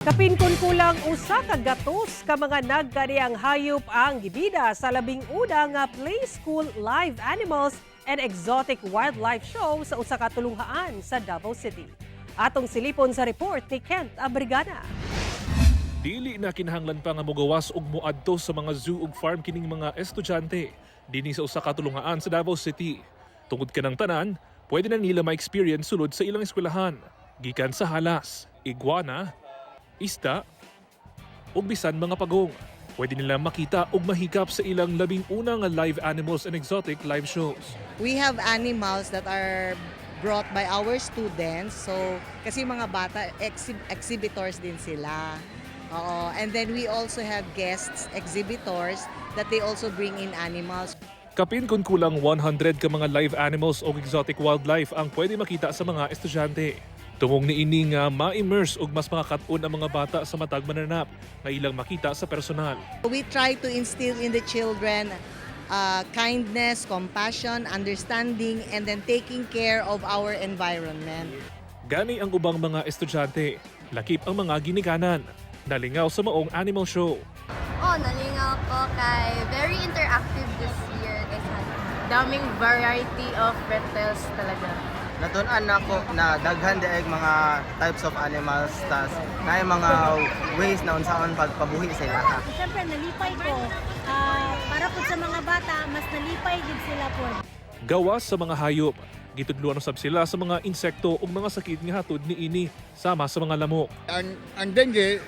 Kapin kun kulang 100 ka mga nagkariang hayop ang gibida sa 11 nga Play School Live Animals and Exotic Wildlife Show sa usa ka tulunghaan sa Davao City. Atong silipon sa report ni Kent Abrigana. Dili na kinahanglan pa nga mogawas og moadto sa mga zoo ug farm kining mga estudyante dinhi sa usa ka tulungaan sa Davao City. Tungod kanang tanan, pwede na nila ma-experience sulod sa ilang eskwelahan. Gikan sa halas, iguana, isda, ug bisan mga pagong. Pwede nila makita ug mahikap sa ilang 11 nga live animals and exotic live shows. We have animals that are brought by our students. So, kasi mga bata, exhibitors din sila. Oo. And then we also have guests, exhibitors, that they also bring in animals. Kapin kung kulang 100 ka mga live animals o exotic wildlife ang pwede makita sa mga estudyante. Tumong niini nga ma-immerse ug mas makakat-on ang mga bata sa matag mananap nga ilang makita sa personal. We try to instill in the children kindness, compassion, understanding, and then taking care of our environment. Gani ang ubang mga estudyante, lakip ang mga ginikanan, nalingaw sa maong animal show. Oh, nalingaw ko kay very interactive this year kay sa Daming variety of reptiles talaga. Natun-an nako na daghan diay mga types of animals, tas naay mga ways na unsaon pagpabuhi sa ilaha. Siyempre, nalipay ko. Para po sa mga bata, mas nalipay din sila po. Gawas sa mga hayop, gitudluan usab sila sa mga insekto ug mga sakit nga hatod niini sama sa mga lamok. Ang dengue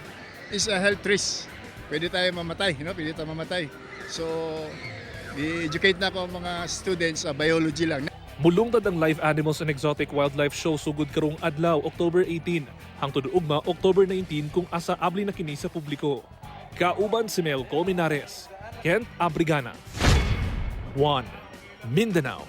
is a health risk. Pwede tayo mamatay, no? Pwede tayo mamatay. So, i-educate na ako ang mga students sa biology lang. Mulungtad ang Live Animals and Exotic Wildlife Show sugod karong adlaw, October 18, hangtod ugma, October 19, kung asa abli na kini sa publiko. Kauban si Mel Colmenares, Kent Abrigana. 1. Mindanao.